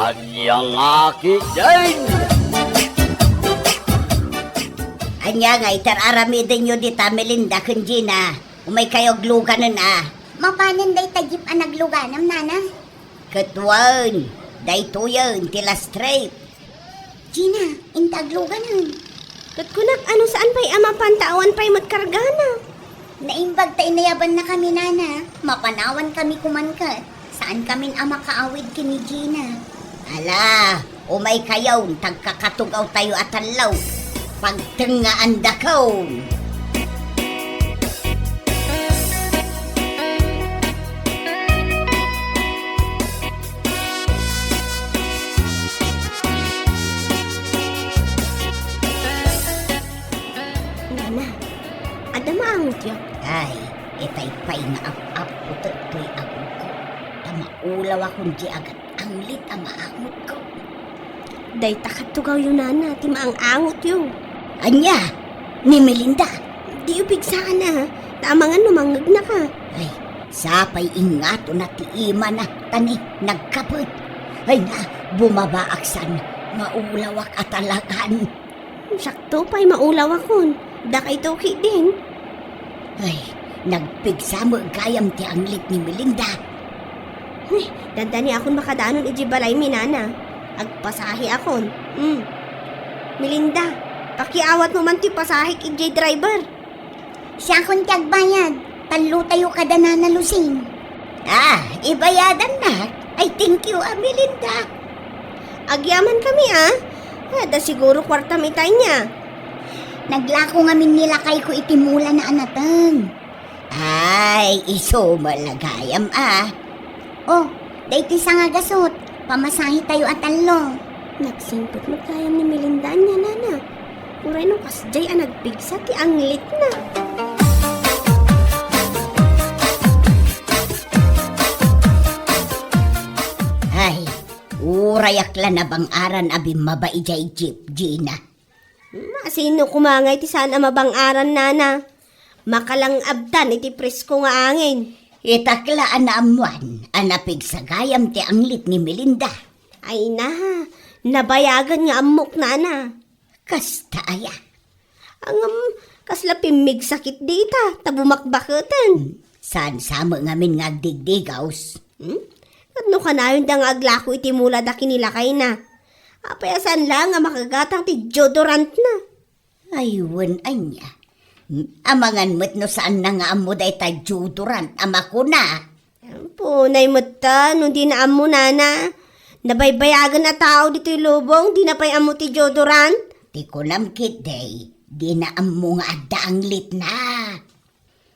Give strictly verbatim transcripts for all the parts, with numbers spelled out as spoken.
Ania nga ketdin? Ania nga itar aramidenyo dita, Melinda ken Gina? Umaykayo agluganen a. Mapanen dayta jeep a nagluganem, nana? Ket wen, daytoyen ti last trip. Gina, inta agluganen. Ket kunak, ano, saan pay a mapan ta awan pay met kargana? Naimbag ta inayabannakami, nana. Mapanawankami koman ket. Saankamin a makaawid ken ni Gina. Ala, umaykayon, ta agkakatugawtayo a tallo. Pagtengngaandakon. Nana, adda maangotyo? Ay, itay pay nga ap-apputek toy agko. Ta maulawakon diay agat-anglit a maangotko. Dayta katugawyo, nana, ti maang-angotyo. Ania? Ni Melinda? Diyo pigsaan a, ta amangan no mangngegnaka. Ay, sapay ingatona ti imana, ta ni nagkapet. Ay na, bumabaak san, maulawak a talagan. Siakto pay maulawakon. Dakayto ketdin. Ay, nagpigsa met gayam ti anglit ni Melinda. Ay, dandani akon makadanon idiay balaymi, nana. Agpasahe akon. Hmm. Melinda, pakiawatmo man ti pasahek idiay driver. Siakon ti agbayad. Tallotayo kada nana Lucing. Ah, ibayadannak. Ay, thank you, a Melinda. Agyamankami, a. Adda siguro kuartam ita ania. Naglako ngamin ni lakayko iti mulana a nateng. Ay, isu met la gayam, a. Oh, daytoy sangagasut. Pamasahetayo a tallo. Nagsingpet met gayam ni Melinda ania, nana. Uray no kasdiay a nagpigsa ti anglitna. Ay, urayak la nabang-aran a bimmaba idiay jeep, Gina. Masino koma ngay ti saan a mabang-aran, nana? Makalang-abtan iti presko nga angin. Itak la a naammoan a napigsa gayam ti anglit ni Melinda. Ay na, nabayagen nga ammok, nana. Kasta aya? Ngem, kasla pimmigsa ketdi ita, ta bumakbaketen. Saan sa met ngamin nga agdigdigaws? Hmm? Ket no kanayon da nga aglako iti mulada ken ni lakayna, apay a saan laeng a makagatang ti deodorantna? Ay, wen ania. Amangan met no saanna nga ammo dayta deodorant a makuna. Punay met ta no dina ammo, nana. Nabaybayagen a tao ditoy lubong, dina pay ammo ti deodorant. Ti kunam ketdi, dina ammo nga adda anglitna.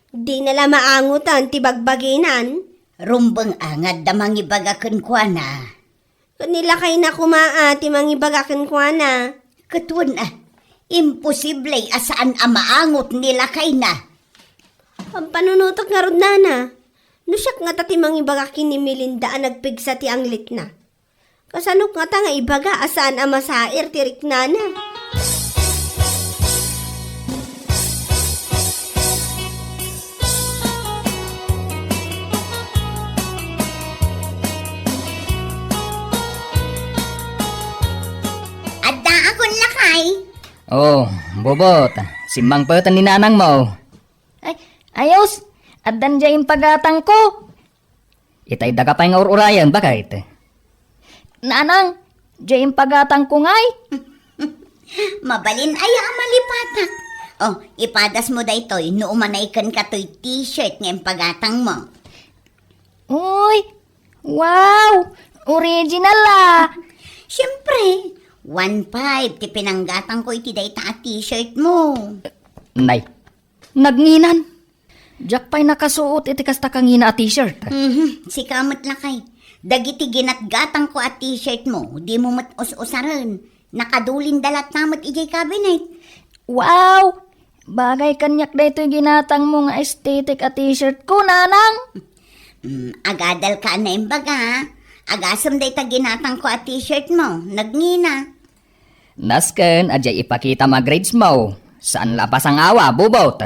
Dina la maangotan ti bagbaginan. Rumbeng a nga adda mangibaga kenkuana. Ket ni lakayna koma a ti mangibaga kenkuana. Ket wen a, imposible a saan a maangot ni lakayna. Pampanunotek ngarud, nana. No siak ngata ti mangibaga ken ni Melinda a nagpigsa ti anglitna, kasanok ngata nga ibaga a saan a masair ti riknana? Addaakon, lakay. Oh, Bobot, simmangpeten ni nanangmo. Ay, ayos! Addan diay impagatangko. Itay daga pay nga ur-urayen, baket? Nanang, diay impagatangko ngay. Mabalin aya a malipatak. Oh, ipadasmo daytoy no umanay kenka toy t-shirt nga impagatangmo. Uy, wow! Original a! Siempre, one five ti pinanggatangko iti dayta a t-shirtmo. Nay, nagnginan. Diak pay nakasuot iti kasta kangina a t-shirt. Mhm, sika met, lakay. Dagiti ginatgatangko a t-shirtmo, dimo met us-usaren. Nakadulinda latta met idiay cabinet. Wow! Bagay kaniak daytoy ginatangmo nga aesthetic a t-shirtko, nanang. Mm, agadalka a naimbaga. Agasem dayta ginatangko a t-shirtmo. Nagngina. Nasken a diay ipakitam a gradesmo. Saan la a pasangawa, Bobot?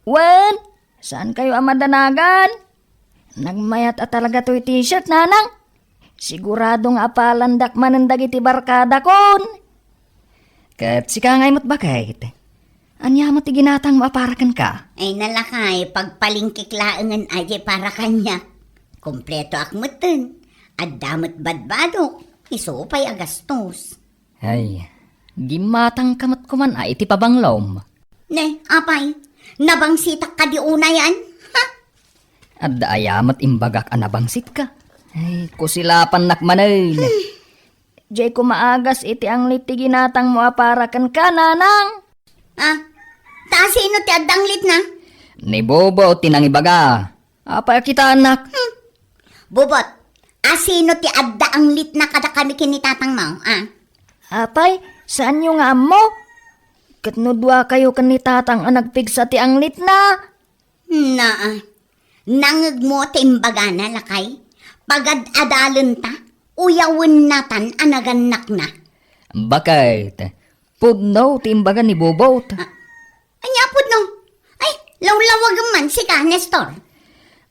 Wen, saankayo a madanagan? Nagmayat a talaga toy t-shirt, nanang. Sigurado nga apalandak manen dagiti barkadakon. Ket sika ngay met, baket. Ania met ti ginatangmo a para kenka? Ay, nalakay, pagpalingkik laengen a diay para kaniak. Kompletoak metten. Adda met badbadok, isu pay a gastos. Ay, gimmatangka met koman a iti pabanglom. Ne, apay, nabangsitak kadi unayan? Ha? Adda aya met imbagak a nabangsitka? Ay, kusilapannak manen. Hmm. Diay ko maagas iti anglit ti ginatangmo a para kenka, nanang. Ah, ta sino ti adda anglitna? Ni Bobo ti nangibaga. Apay a kitaennak? Hmm. Bobot, asino ti adda anglitna kadakami ken ni tatangmo, a? Apay, saanyo nga ammo? Ket no duakayo ken ni tatang a nagpigsa ti anglitna? Naa, nangngegmo ti imbagana, lakay? Pagad-adalenta, uyawennatan a nagannakna. Baket, pudno ti imbaga ni Bobot. Ah, ania pudno? Ay, lawlawagem man sika, Nestor.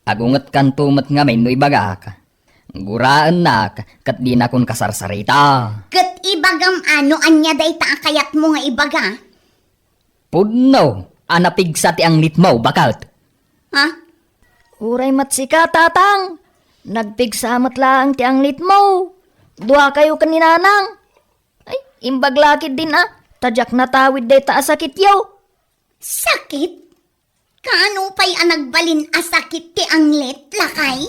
Agungetkanto met ngamin no ibagak. Guraennak ket dinakon kasarsarita. Ket ibagam a no ania dayta a kayatmo nga ibaga. Pudno a napigsa ti anglitmo, baket. Ha? Uray met sika, tatang. Nagpigsa met laeng ti anglitmo. Duakayo ken ni nanang. Ay, imbag la ketdin a, ta diak natawid dayta a sakityo. Sakit? Kaano pay a nagbalin a sakit ti anglit, lakay?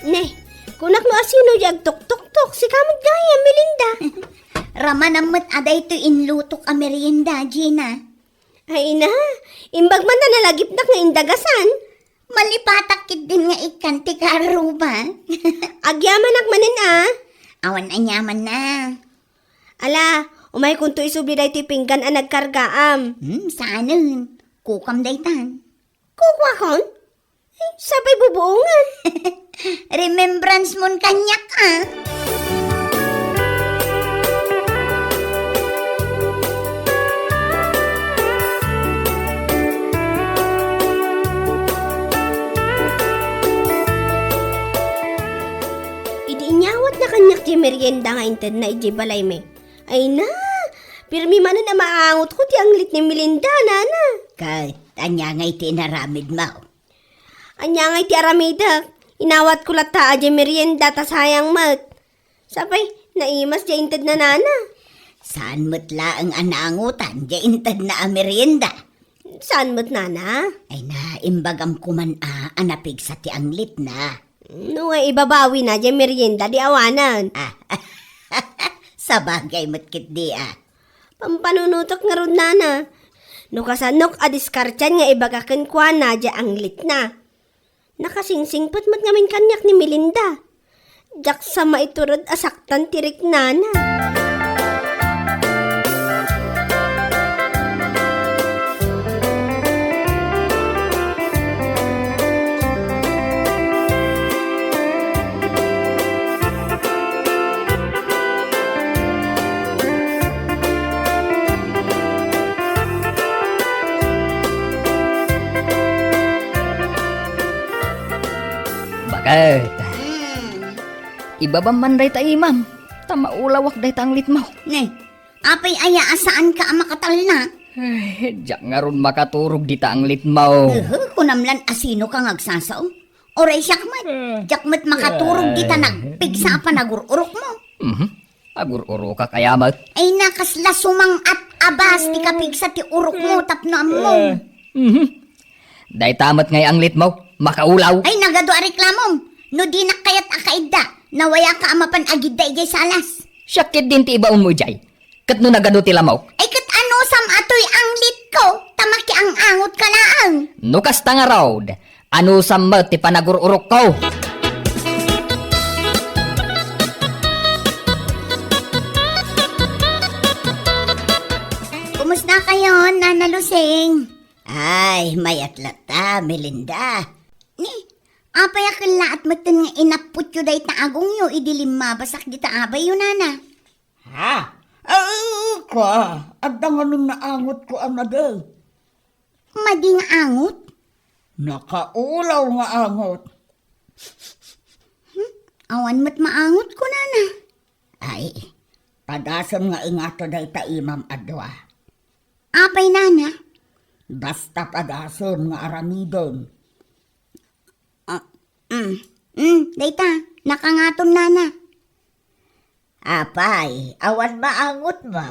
Ne, kunak no asino di agtuktoktok, sika met gayam, Melinda. Ramanam met a daytoy inlutok a merienda, Gina. Ay na, imbag man ta nalagipnak nga indagasan. Malipatak ketdin nga ikkan ti karuba. Agyamanak manen a. Awan aniamanna. Ala, umaykonto isubli daytoy pinggan a nagkargaam. Hmm, saanen. Kukam daytan. Kukuakon? Ay, sapay bubuongan. Remembrance mon kaniak, a. Idi inyawatna kaniak ti merienda nga intedna idiay balaymi, ay na, pirmi manen a maangotko ti anglit ni Melinda, nana. Ket ania ngay ti inaramidmo? Ania ngay ti aramidek? Inawatko latta a diay merienda ta sayang met. Sapay, naimas diay intedna, nana. Saan met laeng a naangotan diay intedna a merienda? Saan met, nana? Ay na, imbagam koman a, a napigsa ti anglitna. No nga ibabawina diay merienda, di awanen. Ah, sabagay met ketdi, a. Pampanunotek ngarud, nana. No kasano a diskartian nga ibaga kenkuana diay anglitna. Nakasingsingpet met ngamin kaniak ni Melinda. Diak sa maitured a saktan ti riknana. Baket. Hmm. Ibabam man dayta imam, ta maulawak dayta anglitmo. Ne, apay aya a saanka a makatalna? Ay, diak ngarud makaturog dita anglitmo. Uhu, kunam lan a sinoka nga agsasao? Uray siak met, diak met makaturog dita nagpigsa a panagur-urokmo. Mhm. Agur-urokak aya met? Ay, nakasla sumang-at a bas ti kapigsa ti urokmo tapno ammom. Eh, mhm. Dayta met ngay anglitmo, makaulaw. Ay, nagadu a reklamom. No dinak kayat a kaidda, nawayaka a mapan agidda idiay salas. Siak ketdin ti ibaonmo idiay. Ket no nagadu ti lamok? Ay, ket anusam a toy anglitko, ta makiang-angotka laeng. No kasta ngarud, anusam met ti panagur-urokko. Kumusta kayon, Nana Lusing? Ay, mayat latta, Melinda. Ni, Apay a kellaat metten nga inapputyo dayta agongyo idi limmabasak dita abayyo, nana? Ha? Ay, ka, adda ngamin naangotko a madi. Madi nga angot? Nakaulaw nga angot. Hmm? Awan met maangotko, nana. Ay, padasem nga ingato dayta imam a dua. Apay, nana? Basta padasem nga aramiden. Ah, mm, mm, dayta, nakangatom, nana. Apay, awan maangotmo?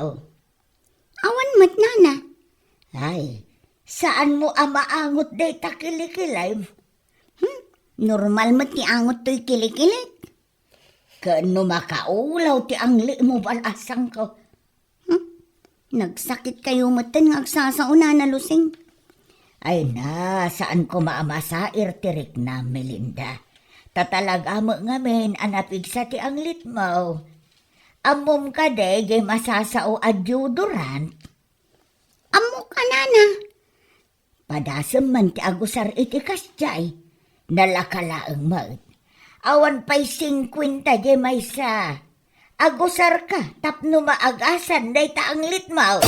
Awan met, nana. Ay, saanmo a maangot dayta kilikilim? Hmm, normal met ti angot toy kilikilik. Ken no makaulaw ti anglimo, bal-asangko. Hmm? Nagsakit kayo metten nga agsasao, nana Lusing. Ay na, saan koma a masair ti riknam, Melinda. Ta talaga met ngamin a napigsa ti anglitmo. Ammom kadi jay masasao a deodorant? Ammok a, nana. Padasem man ti agusar iti kasdiay. Nalaka laeng met. Awan pay singkuenta jay maysa. Agusarka tapno maagasan dayta anglitmo.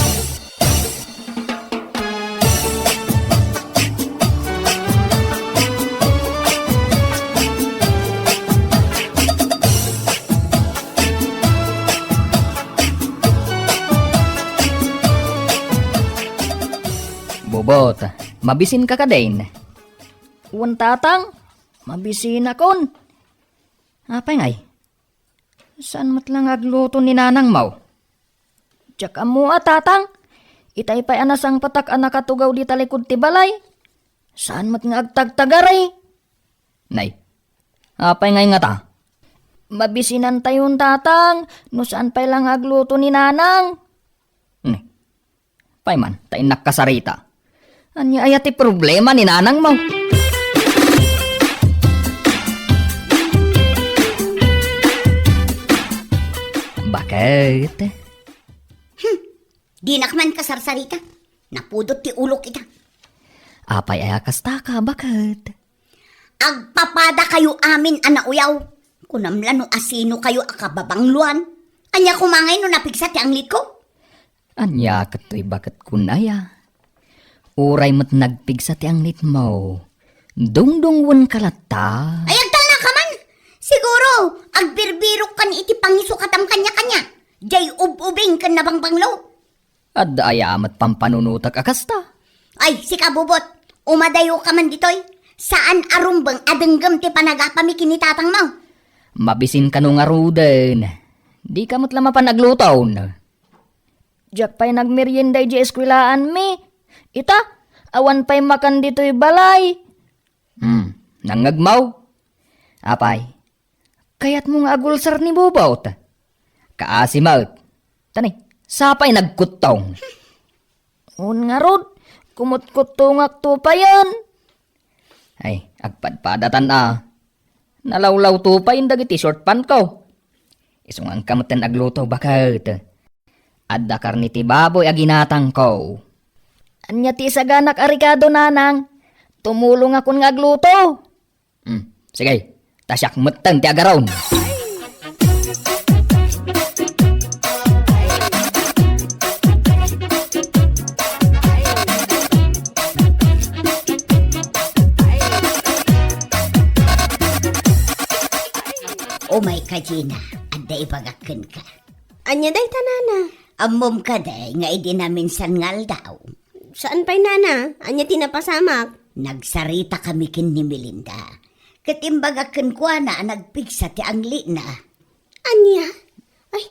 Bobot, mabisinka kadin? Wen, tatang, mabisinakon. Apay ngay? Saan met la nga agluto ni nanangmo? Diak ammo a, tatang. Itay pay a nasangpetak a nakatugaw dita likud ti balay. Saan met nga agtagtagari? Nay, apay ngay ngata? Mabisinantayon, tatang, no saan pay la nga agluto ni nanang. Nay, pay man, ta innak kasarita. Ania aya ti problema ni nanangmo? Baket? Hmm, dinak man kasarsarita. Napudot ti ulok ita. Apay aya kastaka, baket? Agpapada kayo amin a nauyaw. Kunam la no asino kayo a kababangloan. Ania koma ngay no napigsa ti anglitko? Ania ket toy baket kun aya? Uray met nagpigsa ti anglitmo, dungdungwenka latta. Ay, agtalnaka man! Siguro, agbirbirokkan iti pangisukatam kaniakaniak. Jay ub-ubing ken nabangbanglo. Adda aya met pampanunotek a kasta? Ay, sika, Bobot, umadayoka man ditoy. Saan a rumbeng a denggem ti panagapami ken ni tatangmo. Mabisin kano ngaruden. Dika met la mapan agluton. Diak pay nagmerienda idiay eskuelaanmi. Ita, awan pay makan ditoy balay. Hmm, nangngegmo? Apay, kayatmo nga agulsar ni Bobot? Kaasi met. Tani, sapay nagkuttong. Un ngarud, kumutkuttongakto payen. Ay, agpadpadatan a. Nalawlawto payen dagiti short pantko. Isunganka metten agluto, baket. Adda karne ti baboy a ginatangko. Ania ti isaganak a rekado, nanang? Tumulongakon nga agluto. Hmm, sige. Ta siak metten ti agaron. Umayka, Gina. Adda ibagak kenka. Ania dayta, nana? Ammom kadi nga idi naminsan nga aldaw? Saan pay, nana? Ania ti napasamak? Nagsaritakami ken ni Melinda. Ket imbagak kenkuana a nagpigsa ti anglina. Ania? Ay,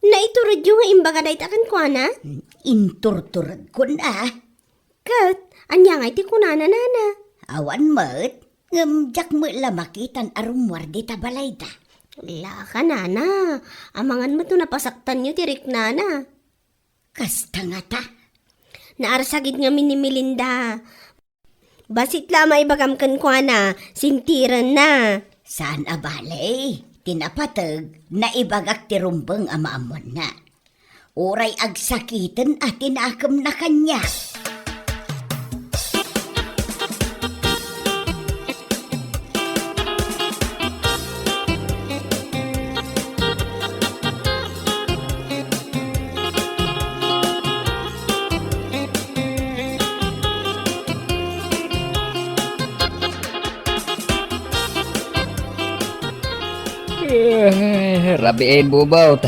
naituredyo nga imbaga dayta kenkuana? Inturturedkon a. Ket, ania ngay ti kunana, nana? Awan met, ngem diak met la makitan a rummuar dita balayda. Laka, nana, amangan met no napasaktanyo ti riknana. Kasta ngata? Naarsagid ngamin ni Melinda. Bassit la a maibagam kenkuana, sintirenna. Saan a bale, ti napateg, naibagak ti rumbeng a maammuanna. Uray agsakiten a ti nakemna kaniak. Eh, rabiin, Bubot.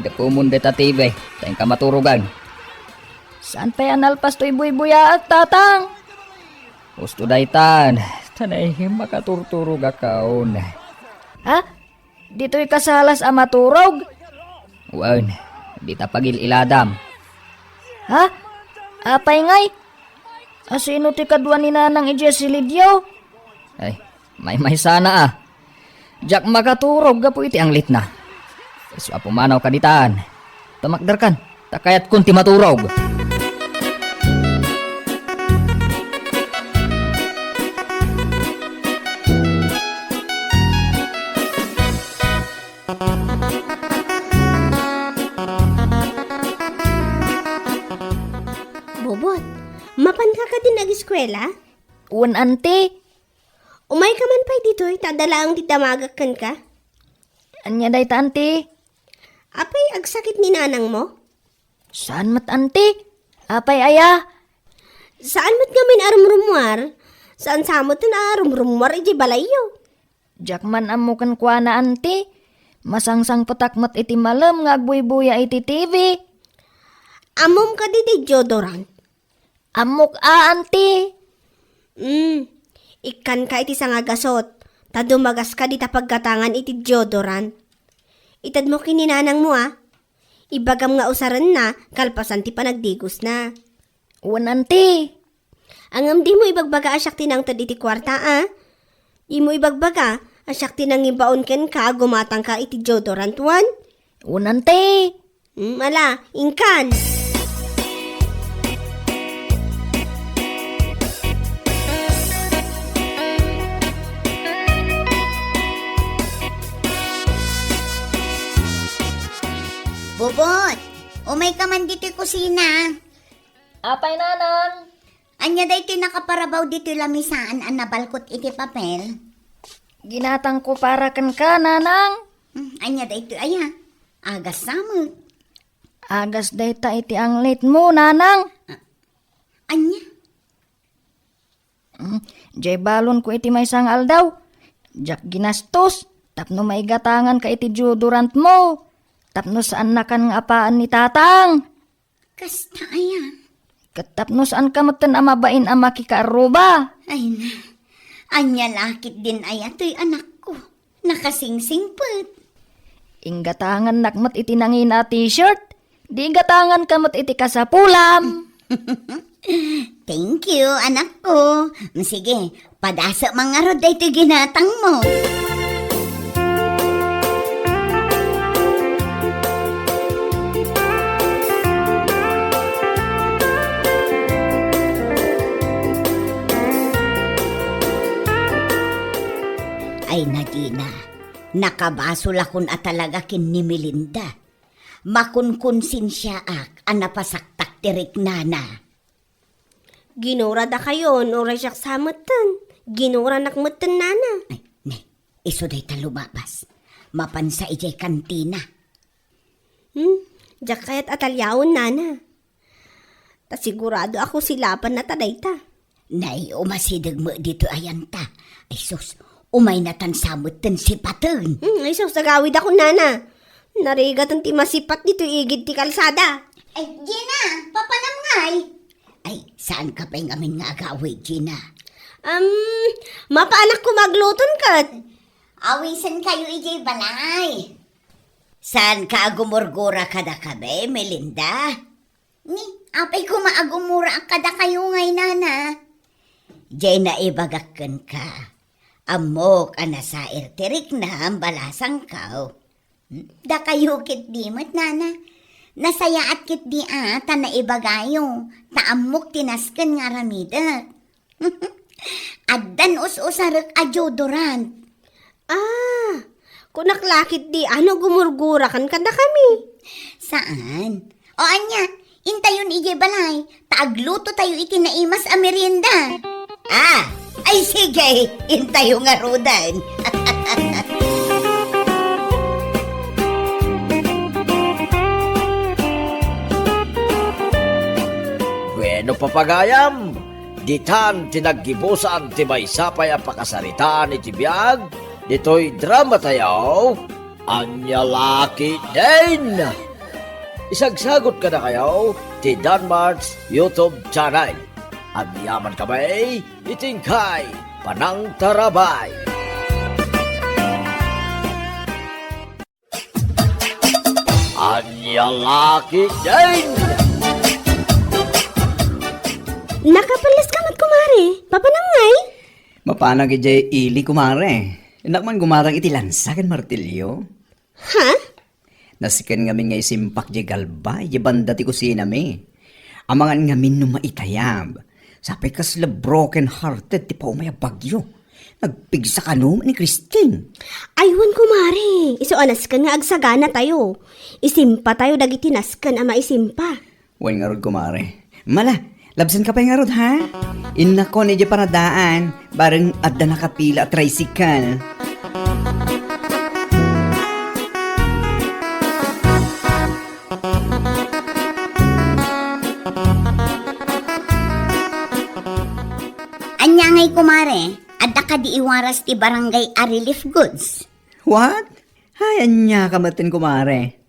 Gapumon deta T V, ta inka maturogan. Saan pay a nalpas toy buybuyaak, Tatang? Husto daytan, ta naihem makaturturogakon. Ha? Ditoy kasalas a maturog? Wen, dita pagil-iladam. Ha? Apay ngay? Asino ti kadua ni Nanang idiay silidio? Ay, maymaysana a. Diak makaturog gapu iti anglitna. Isu a pumanawka ditan. Tumakderkan, ta kayatkon ti maturog. Bobot, mapanka kadin ageskuela? Wen, anti. Umayka man pay ditoy, ta adda laeng ti damagak kenka. Ania dayta, anti? Apay, agsakit ni nanangmo? Saan met, anti. Apay aya? Saan met ngamin a rumrumuar? Saan sa met a rumrumuar idiay balayyo? Diak man ammo kenkuana, anti. Masangsangpetak met iti malem nga agbuybuya iti T V. Ammom kadi ti deodorant? Ammok a, anti. Mm, ikkanka iti sangagasut, ta dumagaska dita paggatangan iti deodorant. Itedmo ken ni nanangmo a. Ibagam nga usarenna kalpasan ti panagdigosna. Wen, anti. Ngem dimo ibagbaga a siak ti nangted iti kuarta a. Dimo ibagbaga a siak ti nangimbaon kenka a gumatangka iti deodorant wen? Wen, anti. Hmm, ala, inkan. Bobot, umayka man ditoy kusina. Apay, nanang? Ania daytoy nakaparabaw ditoy lamisaan a nabalkot iti papel? Ginatangko para kenka, nanang. Hmm, ania daytoy aya? Agas sa met. Agas dayta iti anglitmo, nanang. Ah, ania? Hmm, diay balonko iti maysa nga aldaw. Diak ginastos tapno maigatanganka iti deodorantmo. Tapno saannakan nga apaen ni tatang. Kasta aya? Ket tapno saanka metten a mabain a makikaarruba. Ay na, ania la ketdin aya toy anakko? Nakasingsingpet. Inggatangannak met iti nangina a t-shirt. Di igatanganka met iti kasapulam. Thank you, anakko. Sige, padasek man ngarud daytoy ginatangmo. Ay, Nadina, nakabasolakon a talaga ken ni Melinda. Makunkonsensiaak a napasaktak ti riknana. Ginura dakayon, uray siak sa metten. Ginuranak metten, nana. Ay, ne, isu dayta lumabas. Mapansa idiay kantina. Hmm, diak kayat a taliawen, nana. Ta sigurado a kusilapanna ta dayta. Nay, umasideg met ditoy ayanta. Ay sus, umaynatan sa metten sipaten. Hmm, ay sus, agawidakon, nana. Narigaten ti masipat ditoy igid ti kalsada. Ay, Gina, papanam ngay? Ay, saanka pay ngamin nga agawid, Gina? Um, mapaanakko magluton ket. Awisenkayo idiay balay. Saanka a gumurgura kadakami, Melinda? Ni, apay koma a gumuraak kadakayo ngay, nana? Diay naibagak kenka. Ammok a nasair ti riknam, balasangko. Hmm? Dakayo ketdi met, nana. Nasayaat ketdi a ta naibagayo, ta ammok ti nasken nga aramidek. Addan us-usarek a deodorant. Ah, kunak la ketdi a no gumurgurakan kadakami. Saan? O ania, intayon idiay balay, ta aglutotayo iti naimas a merienda. Ah, ay sige, intayo ngaruden. Bueno, papagayam, ditan ti naggibusan ti maysa pay a pakasaritaan iti biag ditoy drama tayo, Ania la ketdin? Isagsagot kadakayo ti Danmart's YouTube channel. Agyaman kami iti inkay panangtarabay. Ania la ketdin? Nakapelles ka met, kumare. Papanam ngay? Mapanak idiay ili, kumare. Innak man gumatang iti lansa ken martilyo. Ha? Nasken ngamin nga isimpak diay galba, idiay banda ti kusinami. Amangan ngamin no maitayab. Sapay kasla broken hearted ti paumay a bagyo. Nagpigsa kano ni Christine. Ay, wen, kumare. Isu a nasken nga agsaganatayo. Isimpatayo dagiti nasken a maisimpa. Wen ngarud, kumare. Mala, labsanka pay ngarud, ha? Innakon idiay paradaan, bareng adda nakapila a tricycle. Ania ngay, kumare? Adda kadi iwaras ti barangay a relief goods? What? Ay, ania ka metten, kumare?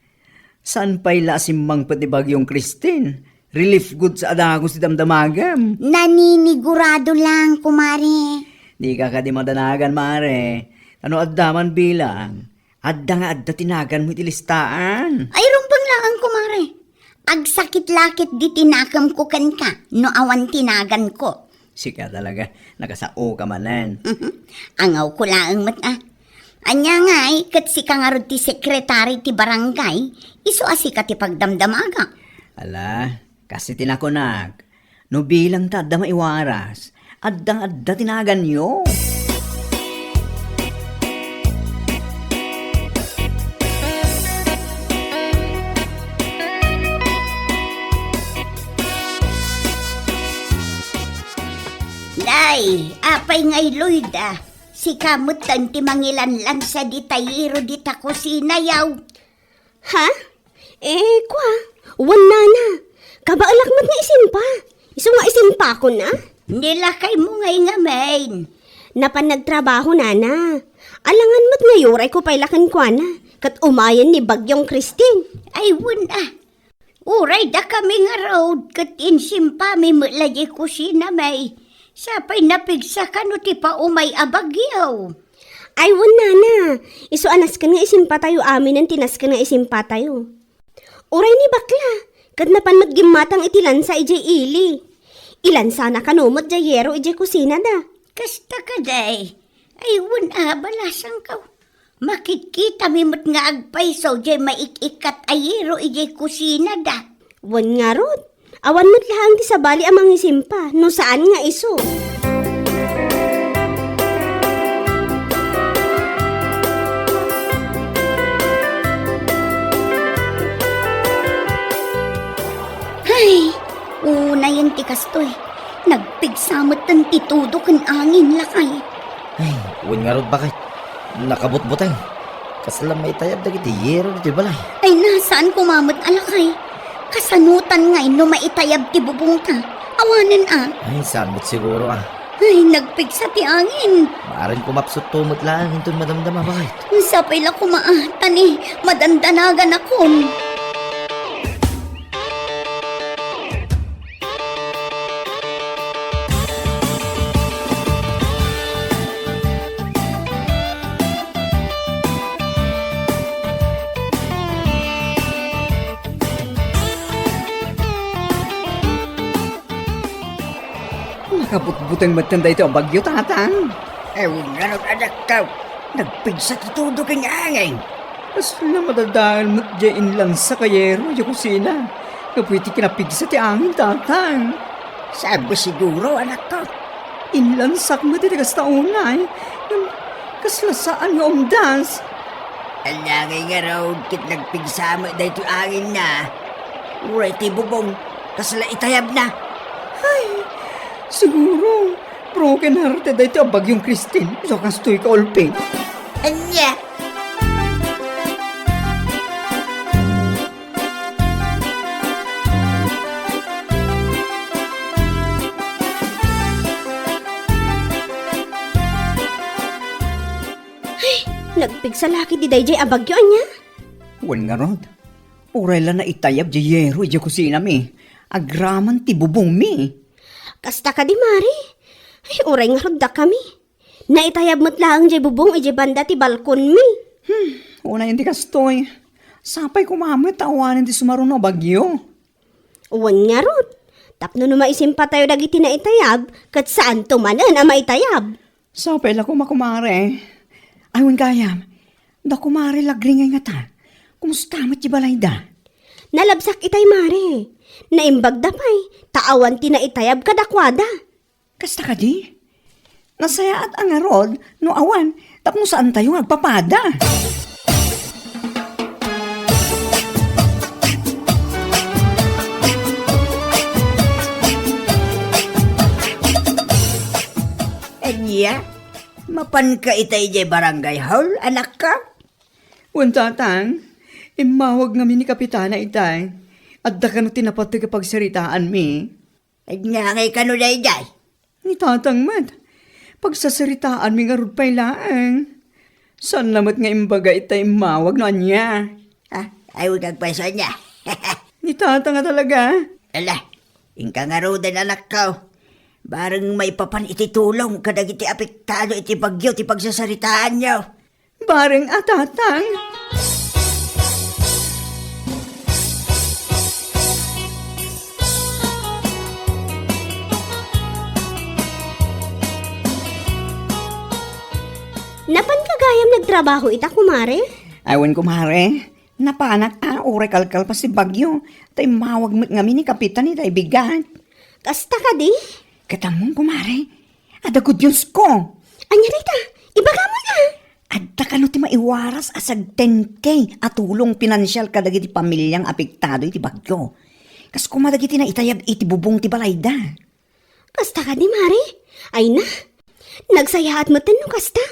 Saan pay la a simmangpet ni Bagyong Christine? Relief goods a dagus ti damdamagam. Naninigurado lang, kumare. Dika kadi madanagan, mare. Ta no adda man bilang, adda nga adda ti naganmo iti listaan. Ay, rumbeng laeng, kumare. Agsakit la ketdi ti nakemko kenka no awan ti naganko. Sika talaga, nakasaoka manen. Angawko laeng met a. Ania ngay, ket sika ngarud ti sekretari ti barangay, isu a sika ti pagdamdamaga. Ala, kas iti nakunak, no bilang ta adda maiwaras, adda nga adda ti naganyo. Nay, apay ngay, Loida? Sika metten ti mangilanlansa dita yero dita kusina, yaw. Ha? Eh, kua, wen, nana. Kabaelak met nga isimpa. Isu nga isimpakon a. Ni lakaymo ngay ngamin? Napan nagtrabaho, nana. Alangan met nga iyurayko pay la kenkuana, ket umayen ni Bagyong Christine. Ay, wen a. Uray dakami ngarud, ket insimpami met la diay kusinami. Sapay napigsa kano ti paumay a bagyo. Ay, wen, nana. Isu a nasken nga isimpatayo aminen ti nasken nga isimpatayo. Uray ni bakla, ket napan met gimmatang iti lansa idiay ili. Ilansana kano met diay yero idiay kusinada. Kasta kadi? Ay, wen a, balasangko. Makitkitami met nga agpayso diay maik-ikkat a yero idiay kusinada. Wen ngarud, awan met laeng ti sabali a mangisimpa no saan nga isu. Hay, unayen ti kastoy. Nagpigsa metten ti tudo ken angin, lakay. Ay, wen ngarud, baket. Nakabutbuteng. Kasla maitayab dagiti yero ditoy balay. Ay, na, saan koma met a lakay? Kasanotan ngay no maitayab ti bubongta? Awanen a. Ay, saan met siguro a. Ay, nagpigsa ti angin. Maaring kumapsutto met laeng inton madamdama, baket. Sapay la koma a, ta ni, madandanaganakon. Nakabutbuteng metten daytoy a bagyo, Tatang. Ay, wen ngarud, anakko. Nagpigsa ti tudo ken angin. Kasla madadael met diay inlansak a yero idiay kusina gapu iti kinapigsa ti angin, Tatang. Saan siguro, anakko? Inlansak met iti kasta unay. Ngem kasla saan nga umdas. Ania ngay ngarud ket nagpigsa met daytoy anginna? Uray ti bubong, kasla itayabna. Ay, siguro, broken hearted daytoy a Bagyong Christine. Isu kastoy kaulpi. Ania? Ay, Nagpigsa la ketdi daydiay a bagyo, ania? Wen ngarud, uray la naitayab diay yero idiay kusinami, agraman ti bubongmi. Kasta kadi, Mare? Ay, uray ngarud dakami. Naitayab met laeng diay bubong idiay banda ti balkonmi. Hmm, unayen ti kastoy. Sapay koma met ta awanen ti sumaruno a bagyo. Wen ngarud, tapno no maisimpatayo dagiti naitayab, ket saanto manen a maitayab. Sapay la koma, kumare. Ay, wen gayam, da kumare Lagring ngay ngata. Kumusta met ti balayda? Nalabsak itay, Mare. Naimbagda pay, ta awan ti naitayab kadakuada. Kasta kadi? Nasayaat a ngarud no awan tapno saantayo nga agpapada. Ania, mapanka ita idiay barangay hall, anakko? Wen, Tatang, immawag ngamin ni Kapitana itay. Adda kano ti napateg a pagsaritaanmi. Ania ngay kano daydiay? Ni Tatang met. Pagsasaritaanmi ngarud pay laeng. Saan la met nga imbaga ita immawag no ania? Ah, ay, huwag agpayso ania. Ni Tatang a talaga? Ala, inka ngaruden, anakko. Bareng maipapan iti tulong kadagiti apektado iti bagyo ti pagsasaritaanyo. Bareng a, Tatang. Napanka gayam nagtrabaho ita, kumare? Ay, wen, kumare. Napanak a, uray kalkalpas ti bagyo. Ta immawag met ngamin ni Kapitan itay bigat. Kasta kadi? Ket ammom, kumare, adda good news ko. Ania dayta? Ibagamon a. Adda kano ti maiwaras a sag ten K a tulong pinansial kadagiti pamiliang apektado iti bagyo. Kas koma dagiti naitayab iti bubong ti balayda. Kasta kadi, Mare? Ay na, nagsayaat metten no kasta.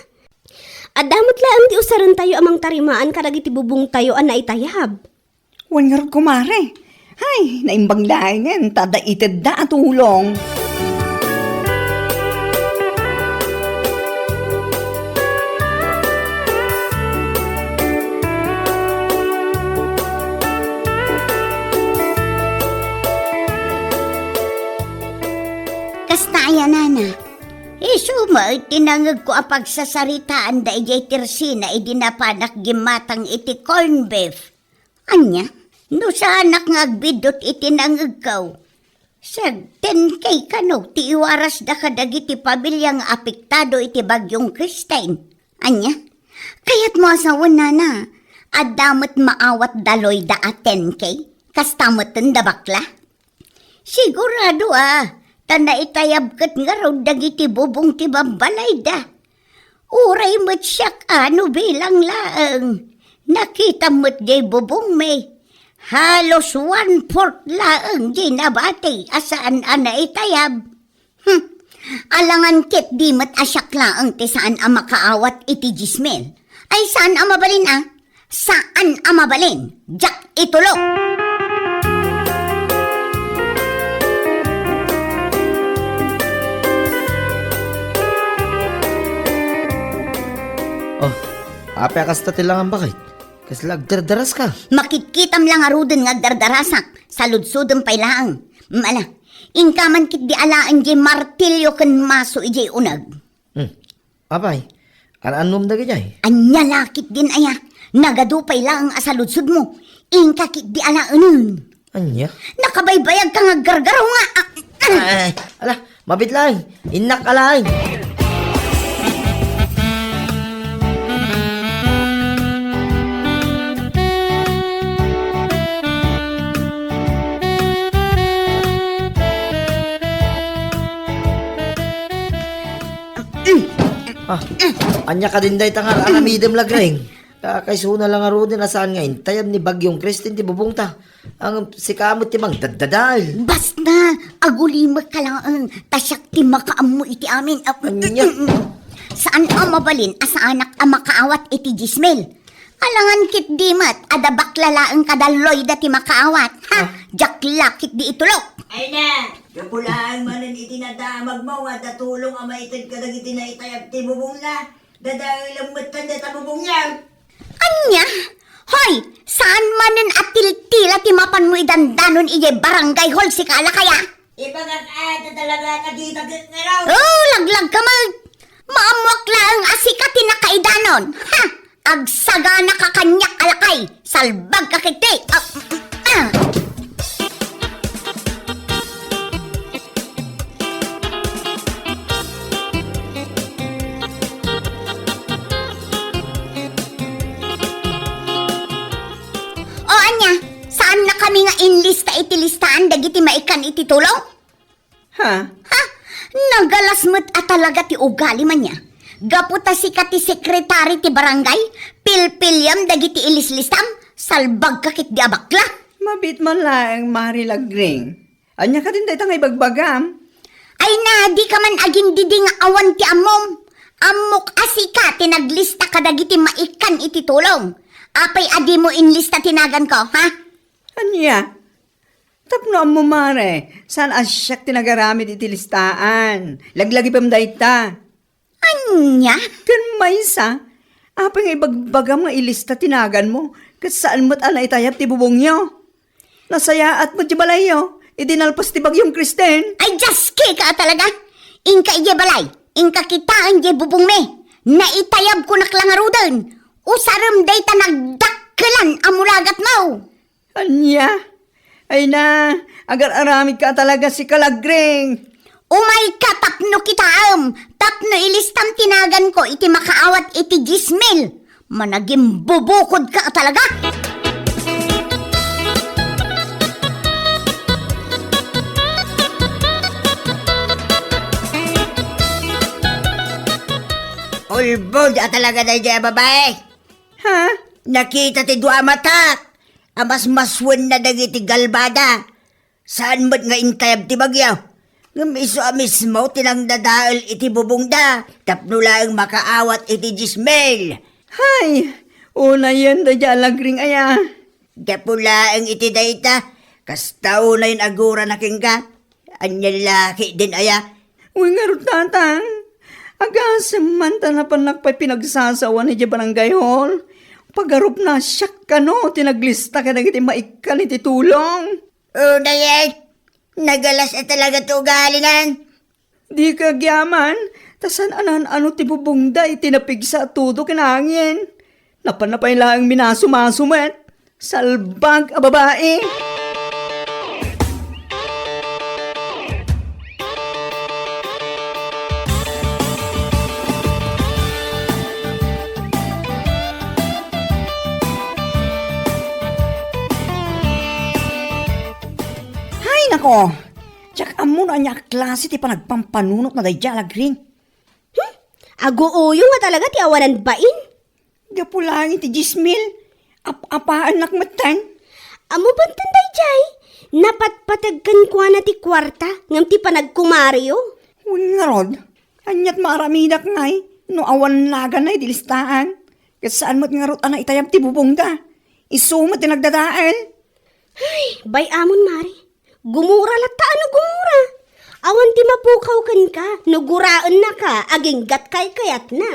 Adda met laeng ti usarentayo a mangtarimaan kadagiti bubongtayo a naitayab. Wen ngarud, kumare. Ay, naimbag laengen ta adda itedda a tulong. Kasta aya, nana? Isu met ti nangegko a pagsasaritaan daydiay Tersina idi napanak gimmatang iti corned beef. Ania? No saanak nga agbiddut iti nangegko, sag ten K kano ti iwarasda kadagiti pamilya nga apektado iti bagyong Kristen. Ania? Kayatmo a sawen, nana, adda met maawat da Loida a ten K? Kasta metten da bakla? Sigurado a, ta naitayab ket ngarud dagiti bubong ti babbalayda. Uray met siak a no bilang laeng, nakitam met diay bubongmi. Halos one-fourth laeng diay nabati a saan a naitayab. Hmm. Alangan ketdi met a siak laeng ti saan a makaawat iti dies mil. Ay, saan a mabalin a? Saan a mabalin. Diak itulok. Oh, apay a kasta ti langam, baket? Kasla agdardaraska? Makitkitam la ngaruden nga agdardarasak. Saludsodem pay laeng. Mm, ala, inka man ketdi alaen diay martilyo ken maso idiay uneg. Hmm. Apay, an-annom dagijay? Ania la ketdin aya? Nagadu pay laeng a saludsodmo. Inka ketdi alaenen. Ania? Nakabaybayagka nga aggargaraw nga, ah, ah. Ay, ala, mabiit laeng. Innak alaen. Ah, ania kadin dayta nga aramidem, Lagring? Kakaisuna la ngaruden a saan nga intayab ni Bagyong Kristen ti bubongta. Ngem sika met ti mangdaddadael. Basta, agulimekka laeng, ta siak ti makaammo iti amin. Ah, ania? Saan a mabalin a saanak a makaawat iti dies mil. Alangan ketdi met, adda bakla laeng kada Loida ti makaawat, ha? Ah. Diak la ketdi itulok. Ay na, gapu laeng manen iti nadamagmo nga adda tulong a maited kadagiti naitayab ti bubongna. Dadaelem met dayta bubongyo. Ania? Hoy, saan manen a tiltila ti mapanmo idandanon idiay barangay hall, sika a lakay a? Ibagak a, talaga, nakita ket nga raw. Oh, laglagka met. Maammoak laeng a sika ti nakaidanon. Ha? Agsaganaka kaniak a lakay. Salbagka ketdi. Ah, ah. O ania, saannakami nga inlista iti listaan dagiti maikkan iti tulong? Ha? Ha? Nagalas met a talaga ti ugalim ania. Gapu ta sika ti sekretari ti barangay, pilpiliam dagiti ilislistam, salbagka ketdi a bakla. Mabiit man laeng, Mare Lagring. Ania kadin dayta nga ibagbagam? Ay na, dika man agindidi nga awan ti ammom. Ammok a sika ti naglista kadagiti maikkan iti tulong. Apay a dimo inlista ti naganko, ha? Ania? Tapno ammo, Mare, saan a siak ti nagaramid iti listaan. Laglagipem dayta. Ania? Ken maysa, apay nga ibagbagam nga ilista ti naganmo, ket saan met a naitayab ti bubongyo? Nasayaat met ti balayyo, idi nalpas ti bagyong Kristen. Ay, diaskeka a talaga! Inka idiay balay, inka kitaen diay bubongmi. Naitayabkonak la ngaruden. Usarem dayta nagdakkelan a mulagatmo. Ania? Ay na, agar-aramidka a talaga, sika Lagring. Umayka tapno kitaem, tapno ilistam ti naganko iti makaawat iti dies mil. Managimbubukodka a talaga. Ulbod a talaga daydiay a babai. Ha? Nakita ti dua a matak a masmasuenna dagiti galbada. Saan met nga intayab ti bagyo. Ngem isu a mismo ti nangdadael iti bubongda tapno laeng makaawat iti dies mil. Hay, unayen daydiay a Lagring aya. Gapu laeng iti dayta, kasta unayen agurana kenka. Ania la ketdin aya? Wen ngarud, Tatang, agasem man ta napannak pay pinagsasawan idiay barangay hall. Pagarupna siak kano ti naglista kadagiti maikkan iti tulong. Unayen, nagalas a talaga ti ugalinan. Dika agyaman, ta saan a naan-ano ti bubongda iti napigsa a tudo ken angin. Napanna pay laeng minasumaso met. Salbag a babai! Hay nako! Diak ammo no ania a klase ti panagpampanunotna daydiay a Lagring. Hmm? Aguuyong a talaga ti awanan bain. Gapu laeng iti dies mil, ap-apaannak metten. Ammo pay daydiay, napatpateg kenkuana ti kuarta ngem ti panagkumario. Wen ngarud, aniat maaramidak ngay no awan naganna iti listaan? Ket saan met ngarud a naitayab ti bubongda. Isu met ti nagdadael. Ay, bay-amon, Mare. Gumura latta a no gumura. Awan ti mapukaw kenka no guraennaka aginggat kaykayatna.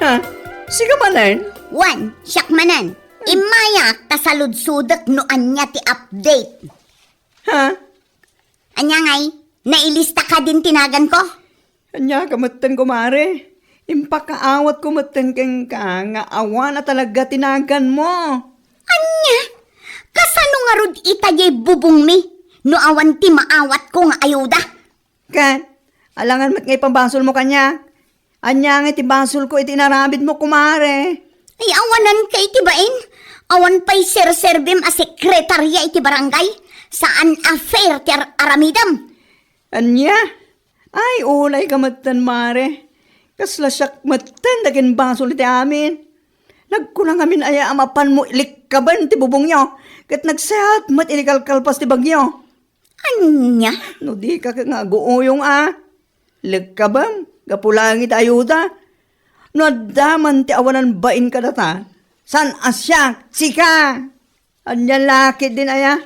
Ha? Sika manen? Wen, siak manen. Immayak ta saludsodek no ania ti update. Ha? Ania ngay? Nailista kadin ti naganko? Ania ka metten, kumare? Impakaawatko metten kenka nga awan a talaga ti naganmo. Ania? Kasano ngarud ita diay bubongmi no awan ti maawatko nga ayuda? Ket, alangan met nga ipabasolmo kaniak. Ania ngay ti basolko iti inaramidmo, kumare? Ay, awanan ka iti bain. Awan pay serserbim a sekretaria iti barangay. Saan a fair ti ar-, aramidem. Ania? Ay, unay ka metten, Mare. Kasla siak metten dakin basol iti amin. Nagkuna ngamin aya a mapanmo likkaben ti bubongyo, ket nagsayaat met idi kalkalpas ti bagyo. Ania? No dika nga aguuyong a, lekkabem, gapu laeng iti ayuda. No adda man ti awanan bain kadata, saan a siak, sika. Ania la ketdin aya?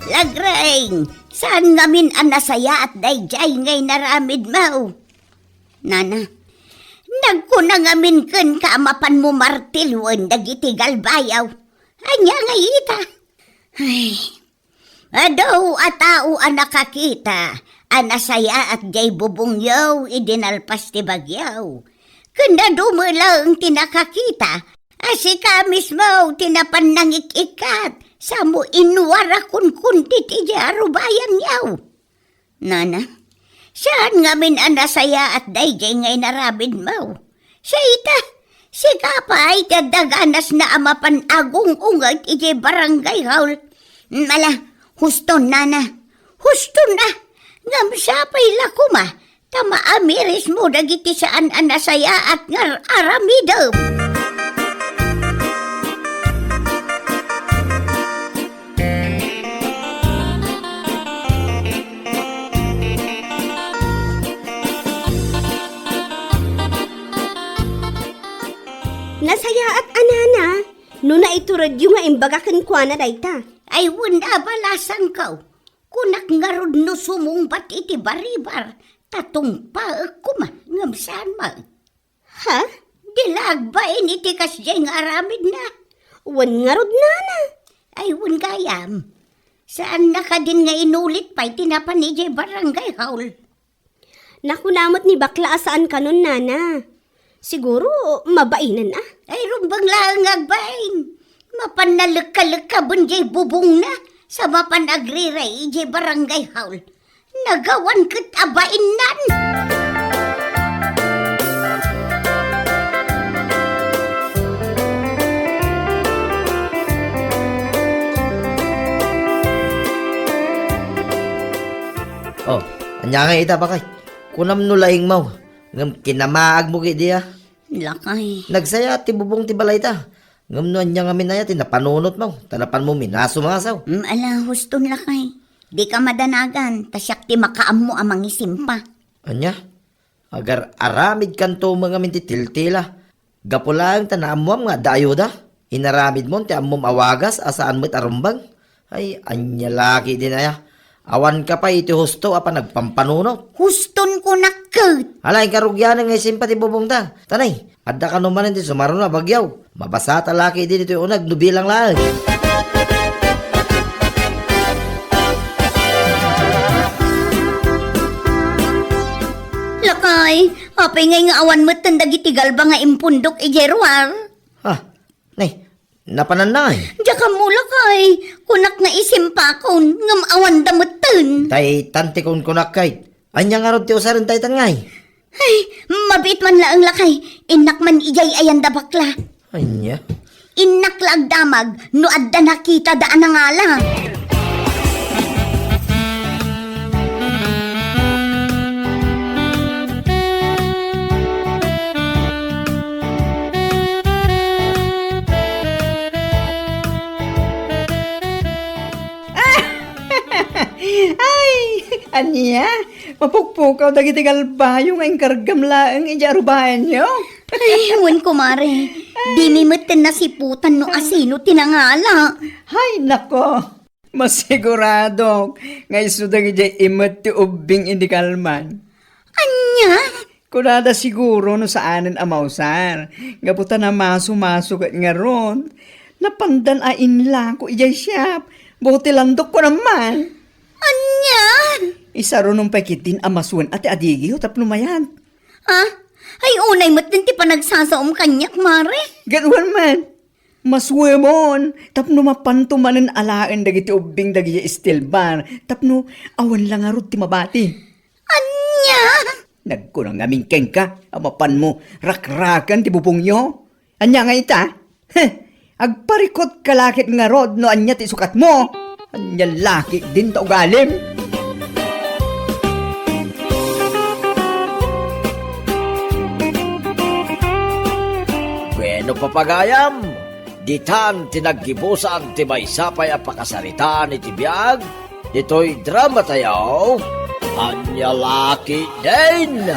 Lagreng, saan ngamin a nasayaat daydiay nga inaramidmo? Nana, nagkuna ngamin kenka a mapanmo martiloen dagiti galbayo. Ania ngay ita? Ay, adu a tao a nakakita a nasayaat jay bubongyo idi nalpas ti bagyo. Ken adu met laeng ti nakakita a sika mismo ti napan nangik-ikkat samo inwarakunkon ti, ti jay arubayanyo. Nana, saan ngamin a nasayaat daydiay nga inaramidmo? Siya ita, sika pay ti adda ganasna a mapan agung-unget idiay barangay hall. Mm, ala, huston, nana. Huston a. Ngem siya pay la koma, ta maamirismo dagiti saan a nasayaat nga ar-aramidem. Nasayaat a nana, no naituredyo nga imbaga kenkuana dayta. Ay, wen a balasangko. Kunak ngarud no sumungbat iti baribar, ta tungpaek koma, ngem saan met. Ha? Di la agbain iti kasdiay nga aramidna. Wen ngarud, nana. Ay, wen gayam. Saanna kadin nga inulit pay ti napan idiay barangay hall? Nakuna met ni bakla a saan kanon, nana. Siguro, mabainen a. Ay, rumbeng laeng nga agbain. Mapan nalekkalekkaben diay bubongna, sa mapan agriray idiay barangay hall. Nagawan ket a bainnan. Oh, ania ngay ita, bakay? Kunam no laingmo, ngem kinamaagmo ketdi a. Lakay. Nagsaya ti bubong ti balayta. Ngem no ania ngamin aya ti napanunotmo, ta napanmo minasumasaw. Mm, ala, huston, lakay. Dika madanagan, ta siak ti makaammo a mangisimpa. Ania? Agar-aramidkanto met ngamin ti tiltila. Gapu laeng ta naammoam nga adda ayuda. Inaramidmon ti ammom a wagas a saan met a rumbeng. Ay, ania la ketdin aya? Awanka pay iti husto a panagpampanunot. Huston kunak ket. Ala, inka rugianen nga isimpa ti bubongta. Tanay, adda kano manen ti sumaruno a bagyo. Mabasata la ketdi ditoy uneg no bilang laeng. Lakay, apay ngay nga awan metten dagiti galba nga impundok idiay ruar? Ha? Nay, napananna ngay? Diak ammo, lakay. Kunak nga isimpakon, ngem awanda metten. Daytan ti kunkunak, kay. Ania ngarud ti usaren daytan ngay? Ay, mabiit man laeng, lakay. Innak man idiay ayanda bakla. Ania? Innak la agdamag no adda nakitada a nangala. Ay, ania? Mapukpukaw dagiti galbayo nga inkargam laeng idiay arubayanyo? Ay, wen, kumare. Dimi metten nasiputan no asino ti nangala. Hay, nako. Masiguradok nga isu dagidiay imet ti ubbing idi kalman. Ania? Kunada siguro no saanen a mausar, gapu ta namaso-maso ket ngarud, napandan a inlako idiay siap, buot ti landok, kunam man. Ania? Isarunom pay ketdin a masuen a ti adigiyo tapno mayat. Ha? Ay, unay met ti panagsasaom kaniak, mare. Gaduan man. Masuemon, tapno mapanto manen alaen dagiti ubbing dagiti steel bar, tapno awan la ngarud ti mabati. Ania? Nagkuna ngamin kenka a mapanmo rakraken ti bubongyo? Ania nga ita? Heh, agparikut ka la ket ngarud no ania ti sukatmo? Ania la ketdin ta ugalim? Bueno, papagayam, ditan ti naggibusan ti maysa pay a pakasaritaan iti biag, Ditoy drama tayo, Ania La Ketdin.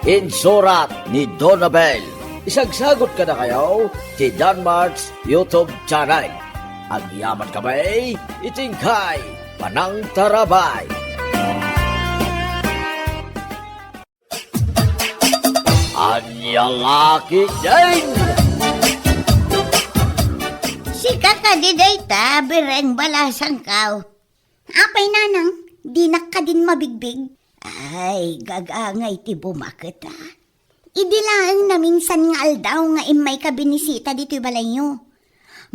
Insurat ni Donabel. Isagsagot kadakayo ti Danmark's YouTube channel. Agyaman kami iti inkay panangtarabay. Ania La Ketdin! Sika kadi dayta, Bireng Balasangkaw. Apay, nanang, dinak kadin mabigbig? Ay, gagangay ti bumaket, a. Idi laeng naminsan nga aldaw nga immayka binisita ditoy balayyo.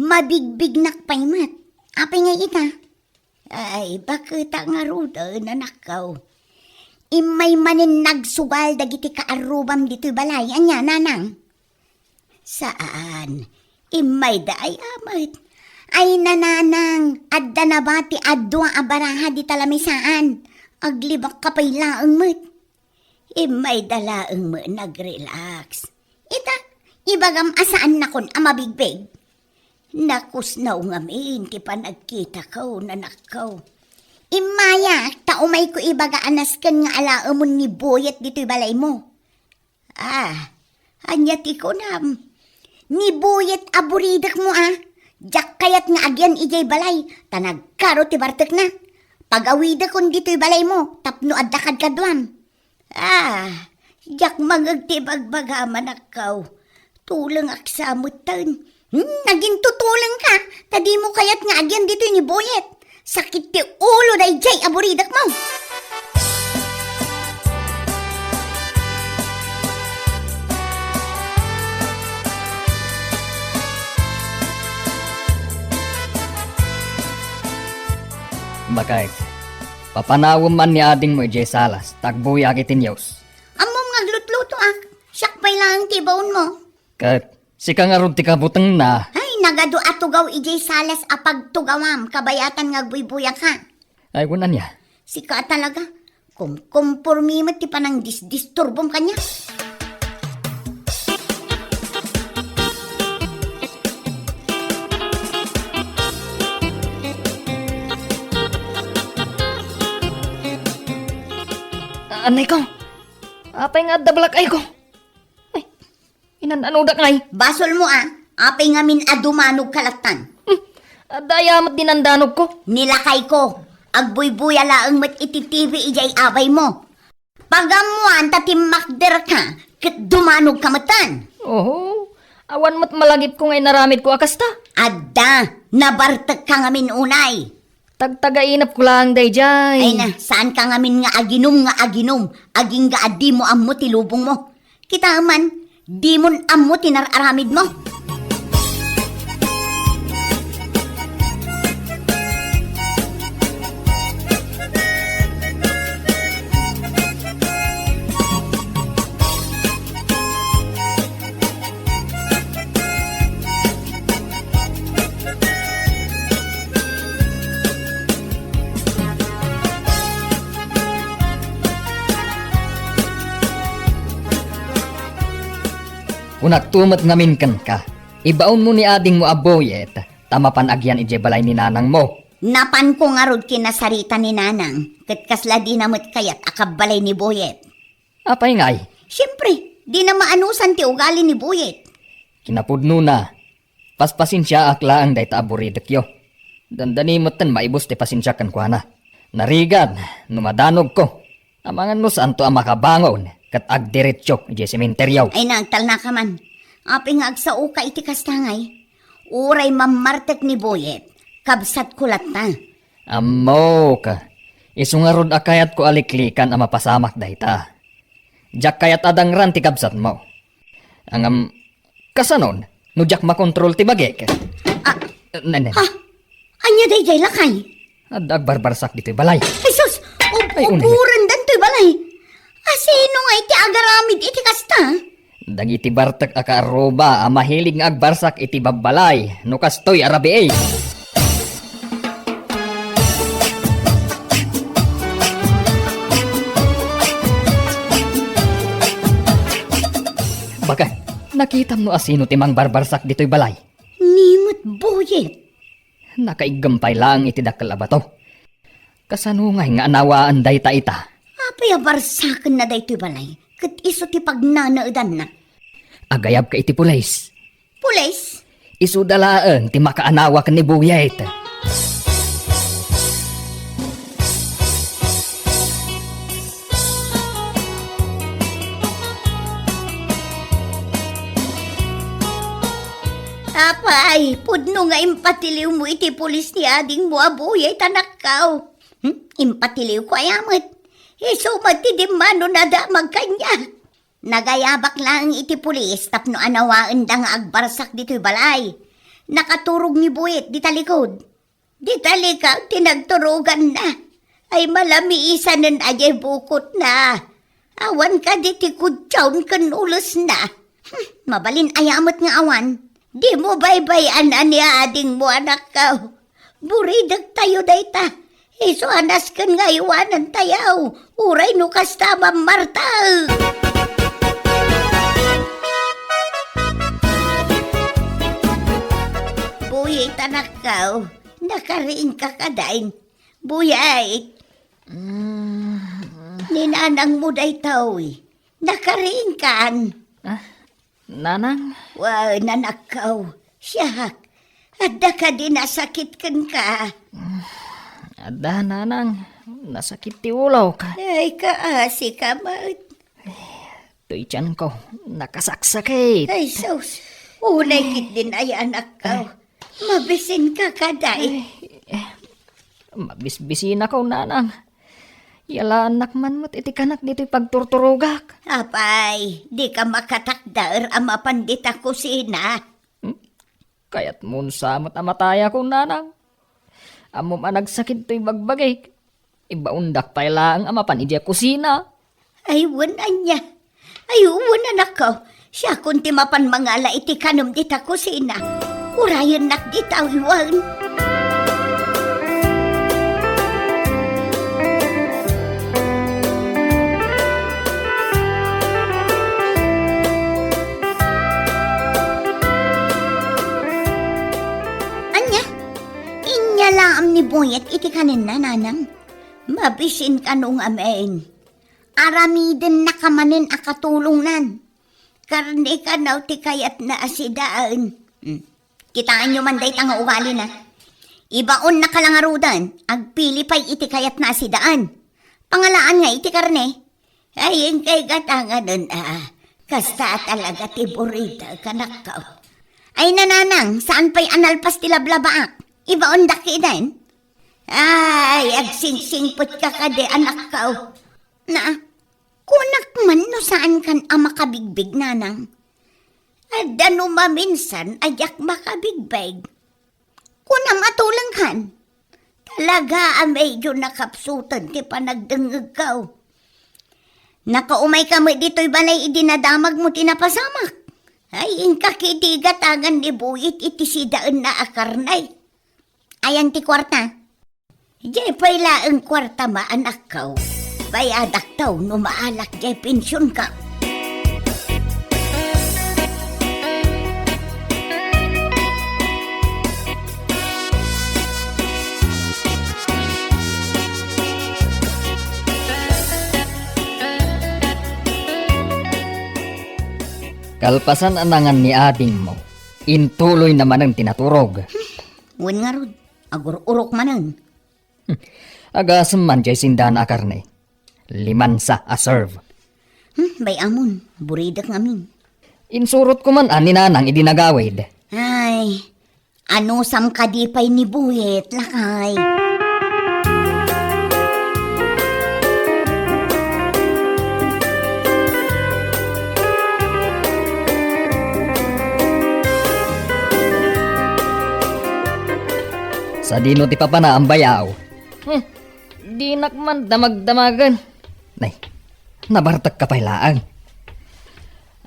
Mabigbignak pay met. Apay ngay ita? Ay, baketa ngaruden, anakko. Immay manen nagsugal dagiti kaarrubam ditoy balay. Ania, nanang? Saan. Immayda aya met. Ay, nanang, adda nabati a dua a baraha dita lamisaan. Aglibakka pay laeng met. Immayda laeng met nagrelax. Ita, ibagam a saannakon a mabigbig. Nakusnaw ngamin ti panagkitako, nanakko. Immayak, ta umayko ibaga a nasken nga alaemon ni Boyet ditoy balaymo. Ah, ania ti kunam? Ni Boyet a buridekmo, a. Diak kayat nga agian idiay balay, ta nagkaro ti bartekna. Pagawidekon ditoy balaymo tapno adda kadkaduam. Ah, diak mangngeg ti ibagbagam, anakko. Tulengak sa metten. Hmm, nagintutulengka, ta dimo kayat nga agian ditoy ni Boyet. Sakit ti ulo daydiay a buridekmo. Baket, papanawem man ni adingmo idiay salas, ta agbuyak iti news. Ammom nga aglutlutoak, siak pay laeng ti ibaonmo. Ket sika ngarud ti kabutengna. Ay, nagadu a tugaw idiay salas a pagtugawam, kabayatan nga agbuybuyaka. Ay, kun ania? Sika a talaga. Kumkumpormi met ti panangdisdisturbom kaniak. Anay ko. Apay nga adda balak-ayko? Ay, inan-anudak ngay. Basolmo a, apay ngamin a dumanogka lattan? Hmm, adda aya met dinandanogko? Ni lakayko, agbuybuya laeng met iti T V idiay abaymo. Pagammoan ta timmakderka ket dumanogka metten. Oho, awan met malagipko nga inaramidko a kasta. Adda, nabartekka ngamin unay. Tagtagainepko laeng daydiay. Ay na, saanka ngamin nga aginum nga aginum, agingga a dimo ammo ti lubongmo. Kitaem man, dimon ammo ti nar-aramidmo. Kunakto met ngamin kenka, ibaonmo ni adingmo a Boyet, ta mapan agian idiay balay ni nanangmo. Napanko ngarud kinasarita ni nanang, ket kasla dina met kayat a kabbalay ni Boyet. Apay ngay? Siempre, dina maanusan ti ugali ni Boyet. Kinapudnona, paspasensiaak laeng dayta a buridekyo. Dandani metten maibus ti pasensiak kenkuana. Narigat no madanogko. Amangan no saanto a makabangon ket agdiretso idiay sementerio. Ay, nagtalnaka man. Apay nga agsaoka iti kasta ngay? Uray mammartek ni Boyet, kabsatko latta. Ammok. Isu ngarud a kayatko a liklikan a mapasamak dayta. Diak kayat a dangran ti kabsatmo. Ngem, kasanon, no diak makontrol ti bagik? Ah. Ne, ne. Ha? Ania daydiay, lakay? Adda agbarbarsak ditoy balay. Ay, sus! Ub-, ay, unay. Uburendan toy balay. Asino ngay ti agaramid iti kasta? Dagiti bartek a kaarruba a mahilig nga agbarsak iti babbalay no kastoy a rabii. Baket, nakitam no asino ti mangbarbarsak ditoy balay? Ni met Boyet. Nakaiggem pay laeng iti dakkel a bato. Kasano ngay nga anawaan dayta ita? Apay a barsakenna daytoy balay, ket isu ti pagnanaedanna? Agayabka iti pulis. Pulis? Isuda laeng ti makaanawa ken ni Buyet. Apay, pudno nga impatiliwmo iti pulis ni adingmo a Buyet, anakko. Hmm? Impatiliwko aya met. Isu met ti dimmano nadamag kaniak. Nagayabak laeng iti pulis tapno anawaenda nga agbarsak ditoy balay. Nakaturog ni Buyet dita likud. Dita likaw ti nagturoganna. Ay malamiisanen a diay bukotna. Awan kadi ti kudiaon ken ulesna. Hmm, mabalin aya met nga awan. Dimo baybay-an a ni adingmo, anakko. Buridektayo dayta. Isu a nasken nga aywanentayo, uray no kasta a mammartek. Buyet, anakko, nakariingka kadi? Buyet. Mm. Ni nanangmo daytoy. Nakariingkan. Ah, Nanang? Wen, anakko, siak. Adda kadi nasakit kenka? Adda, Nanang. Nasakit ti ulok. Ay, kaasika met. Toy tianko, nakasaksakit. Ay, sus. Unay ketdin aya, anakko. Mabisinka kadi? Ay, eh, mabisbisinako, Nanang. Yalaannak man met iti kanak ditoy pagturturogak. Apay, dika makatakder a mapan dita kusina? Hmm? Kayatmon sa met a matayakon, Nanang. Ammom a nagsakit toy bagbagik. Ibaondak pay laeng a mapan idiay kusina. Ay, wen, ania? Ay, wen, anakko. Siakon ti mapan mangala iti kanem dita kusina. Urayennak dita, wen. Ania? Inyalaam ni Buyet iti kanenna, Nanang? Mabisin kano ngamin. Aramidennaka manen a katulongnan. Karne kano ti kayatna a sidaen. Hmm. Kitaenyo man dayta nga ugalina. Ibaonnaka la ngaruden, agpili pay iti kayatna a sidaen. Pangalaan nga iti karne. Ay, inkay gatanganen a. Kasta a talaga ti buridek, anakko. Ay, Nanang, saan pay a nalpas ti lablabaak? Ibaondak ketdin? Ay, agsingsingpetka kadi, anakko. Na, kunak man no saankan a makabigbig, Nanang. Adda no maminsan a diak makabigbig. Kunam a tulengkan. Talaga a medyo nakapsuten ti panagdengngegko. Nakaumayka met ditoy balay idi nadamagmo ti napasamak. Ay, inka ketdi gatangan ni Buyet iti sidaenna a karne. Ayan ti kuarta? Diay pay laeng kuarta, anakko. Bayadakto no maalak diay pensionko. Kalpasan a nangan ni adingmo, intuloyna manen ti naturog. Wen ngarud, agur-urok manen. Hmm. Agasem man diay sindana a karne. Limansa a serve. Hmm, bay-amon, buridek ngamin. Insurotko man a ni Nanang idi nagawid. Ay, anusam kadi pay ni Buyet, lakay? Sadino ti papanaam, bayaw? Hmm, dinak man damagdamagen. Nay, nabartekka pay laeng.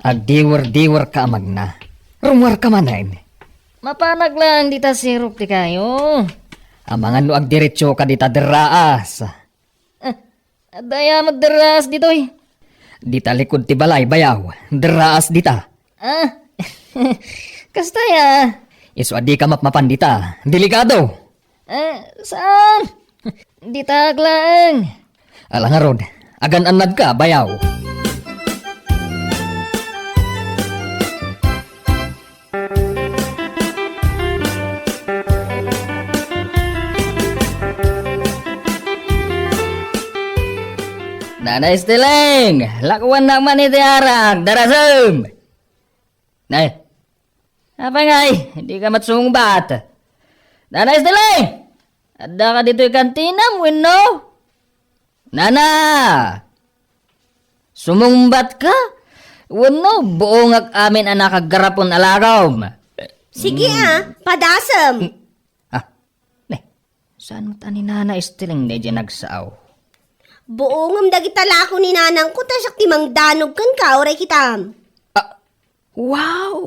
Agdiwer-diwerka a magna. Rummuarka manen. Mapanak laeng dita sirok ti kayo. Amangan no agdiretsoka dita derraas. Ah, adda aya met derraas ditoy? Dita likud ti balay, bayaw. Derraas dita. Ah, kasta aya? Isu a dika mapmapan dita. Delikado. Eh, saan? Ditak laeng. Ala ngarud, agan-annadka, bayaw. Nana Esteleng, lakuannak man iti arak, darasem! Nay, apay ngay, dika met sumungbat? Nana Esteleng! Addaka ditoy kantinam wenno? Nana! Sumungbatka? Wenno buongak amin a nakaggarapon a lagom? Sige a, padasem. Ah, ne, saan met a ni Nana Esteleng daydiay nagsao? Buongem dagita lako ni nanangko ta siak ti mangdanog kenka, uray kitam. Ah, wow!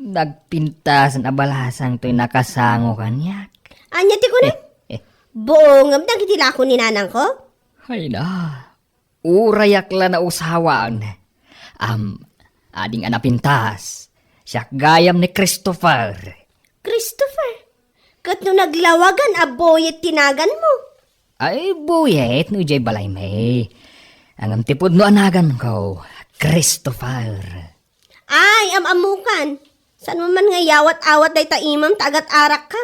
Nagpintas a balasang toy nakasango kaniak. Ania ti kunam? Eh, eh. Buongem dagiti lako ni nanangko? Ay na, urayak la nausawan. Am, ading a napintas. Siak gayam ni Christopher. Christopher? Ket no naglawagan a Boyet ti naganmo? Ay, Boyet, no idiay balaymi. Ngem ti pudno a naganko, Christopher. Ay, am-ammokan. Saan mo man nga iyawat-awat dayta imam ta agat-arakka?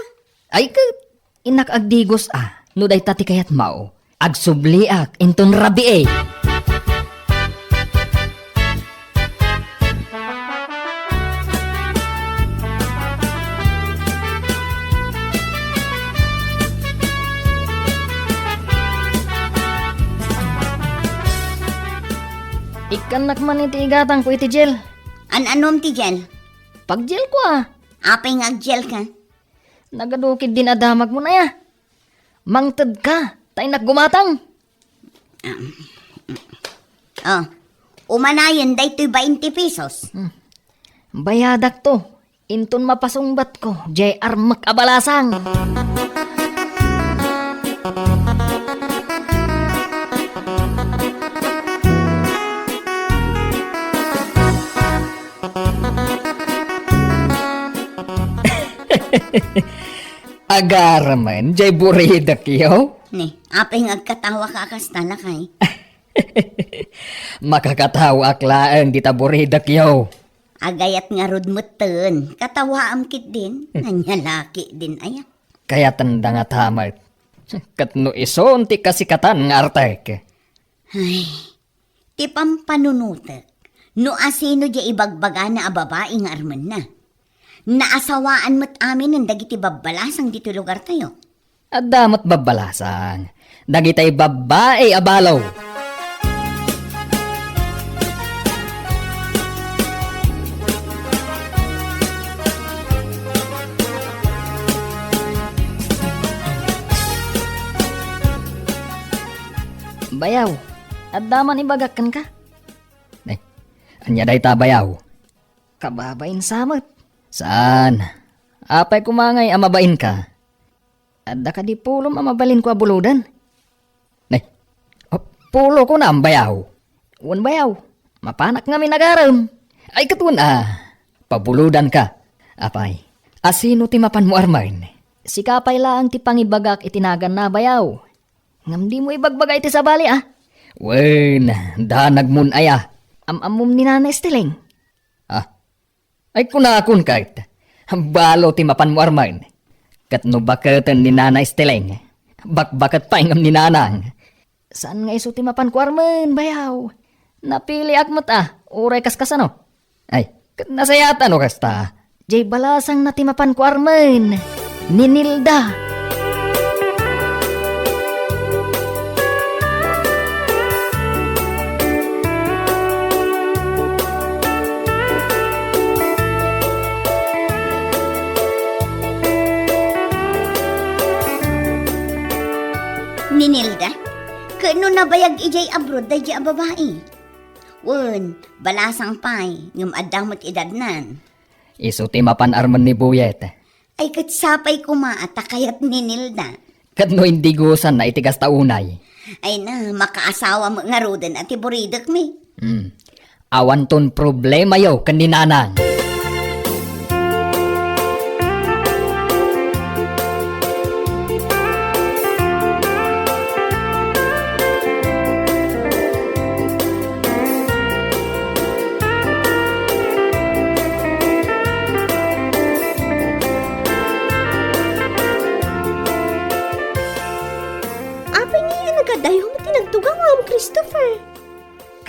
Ay, ket, innak agdigos a, no dayta ti kayatmo. Agsubliak inton rabii. Ikkannak man iti igatangko iti gel. An-anom ti gel? Paggelko a. Apay nga aggelka? Nagadu ketdin a damagmon aya. Mangtedka, ta innak gumatang. Um, oh, umanayen daytoy bainte pesos. Hmm. Bayadakto, inton mapasungbatko, diay armek a balasang. Agarem, diay buridekyo? Ni, apay nga agkatawaka a kasta, lakay? Makakatawaak laeng dita buridekyo. Agayat ngarud metten, katawaam ketdin, ania la ketdin aya? Kayatenda ngata met. Ket no isun ti kasikatan nga artek. Ay, ti pampanunotek, no asino diay ibagbagana a babai nga armenna. Naasawaan met aminen dagiti babbalasang ditoy lugartayo. Adda met babbalasang, dagitay babbai a balo. Bayaw, adda man ibagak kenka? Eh, ania dayta, bayaw? Kababain sa met. Saan? Apay koma ngay a mabainka? Adda kadi pulom a mabalinko a buloden? Nay, oh, pulo kunam, bayaw? Wen, bayaw, mapanak ngamin agarem. Ay, ket wen a, pabulodanka. Apay, asino ti mapanmo armen? Sika pay laeng ti pangibagak iti naganna, bayaw. Ngem dimo ibagbaga iti sabali, a? Wen, danagmon aya. Am-ammom ni Nana Esteleng? Ah, ay, kunakon ket, balo ti mapanmo armen. Ket no baketen ni Nana Esteleng, bakbaket pay ngem ni Nanang. Saan nga isu ti mapanko armen, bayaw? Napiliak met a, uray kaskasano? Ay, ket nasayaat no kasta. Diay balasangna ti mapanko armen. Ni Nilda. Ni Nilda? Ket no nabayag idiay abroad daydiay a babai? Wen, balasang pay, ngem adda met edadnan. Isu ti mapan armen ni Buyet. Ay, ket sapay koma a ta kayat ni Nilda. Ket no indigosanna iti kasta unay? Ay na, makaasawa met ngaruden a ti buridekmi. Hmm. Awanton problemayo ken ni Nanang.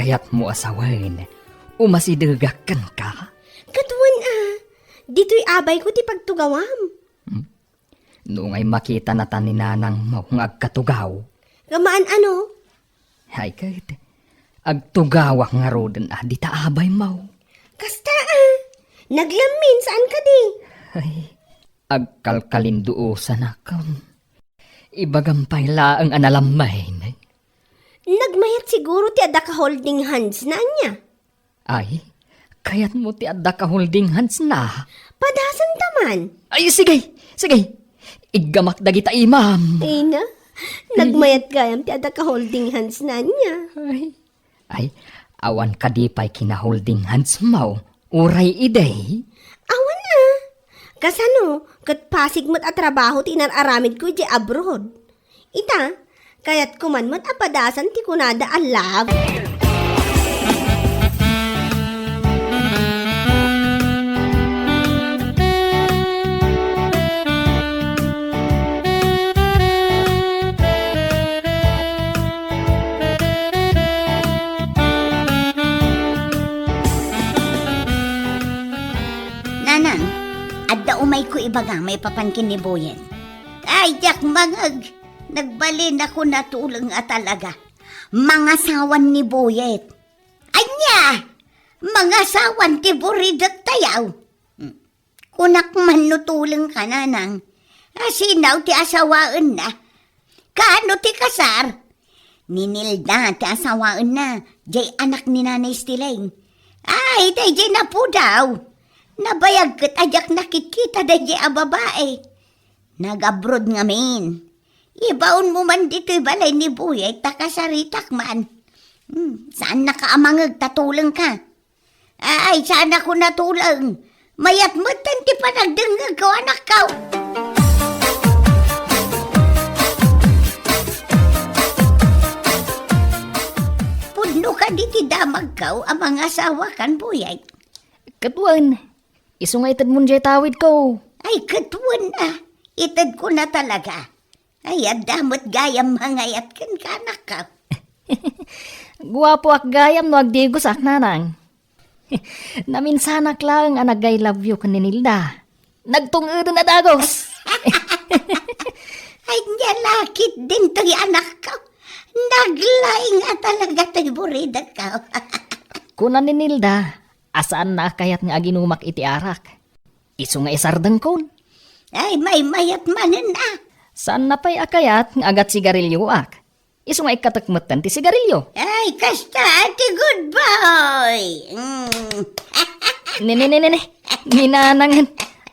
Kayatmo a sawen, umasidegak kenka? Ket wen a, ditoy abayko ti pagtugawam. Hmm. Nungay makitanata ni nanangmo nga agkatugaw. Ngem maan ano? Hay ket, agtugawak ngaruden a dita abaymo. Kasta a, naglammin saan kadi? Ay, agkalkalinduosanak. Ibagam pay laeng a nalammin. Nagmayat siguro ti adda ka holding hands na ania. Ay, kayatmo ti adda ka holding hands na? Padasanta man. Ay, sige, sige. Iggamak dagita imam. Ay na, nagmayat gayam ti adda ka holding hands na ania. Ay, ay, awan kadi pay kina holding hands mo, uray idi? Awan a. Kasano, ket pasig met a trabaho ti inar-aramidko idiay abroad. Ita, kayatko man met a padasan ti kunada a love. Nanang, adda umayko ibaga maipapan ken ni Boyet. Ay, diak mangeg. Nagbalin ako natuleng a talaga. Mangasawan ni Boyet. Ania? Mangasawan ti buridek tayaw? Hmm. Kunak man no tuleng ka, nanang. Asinaw ti asawaenna? Kaano ti kasar? Ni Nilda ti asawaenna, jay anak ni Nanay Stileng. Ay, dayjay napudaw. Nabayag ket a diak nakitkita dayjay a babai. Nag-abroad ngamin. Ibaonmo man ditoy balay ni Boyet ta kasaritak man. Hmm, saannaka a mangeg ta tulengka. Ay, saanko natuleng. Mayat metten ti panagdengngegko, anakko. Pudno kadi ti damagko a mangasawakan, Boyet? Ket wen, isu nga itedmon jay tawidko. Ay, ket wen a, itedko na talaga. Ay, adda met gayam mangayat kenka, anakko. Guapoak gayam no agdigosak, nanang. Naminsanak laeng a nag-I love you ken ni Nilda. Nagtung-eden a dagus. Ay, nia la ketdin toy, anakko. Naglaing a talaga toy buridekko. Kuna ni Nilda, a saanna a kayat nga aginumak iti arak. Isu nga isardengkon. Ay, maymayat manen a. Saanna pay a kayat nga agat sigarilioak. Isu nga ikkatek metten ti sigarilio. Ay, kasta ti good boy. Mm. Ne, ne, ne, ne, ne. Ni nanangen.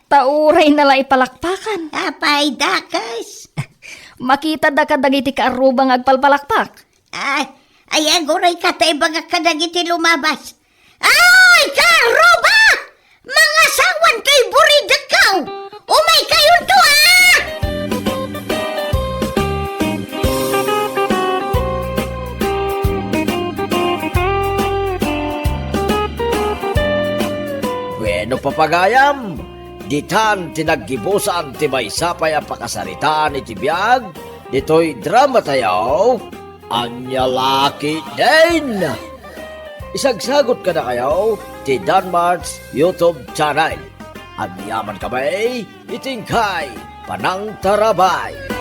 Ta urayna la ipalakpakan. Apay, dakes. Makitadaka dagiti kaarruba nga agpalpalakpak. Ay, ay, aguray ka ta ibagak kadagiti lumabas. Ay, kaarruba! Mangasawan toy buridekko! Umaykayonto, a! Bueno, papagayam, ditan ti naggibusan ti maysa pay a pakasaritaan iti biag ditoy drama tayo. Ania la ketdin? Isagsagot kadakayo ti Danmart's YouTube channel. Agyamankami iti inkay panangtarabay.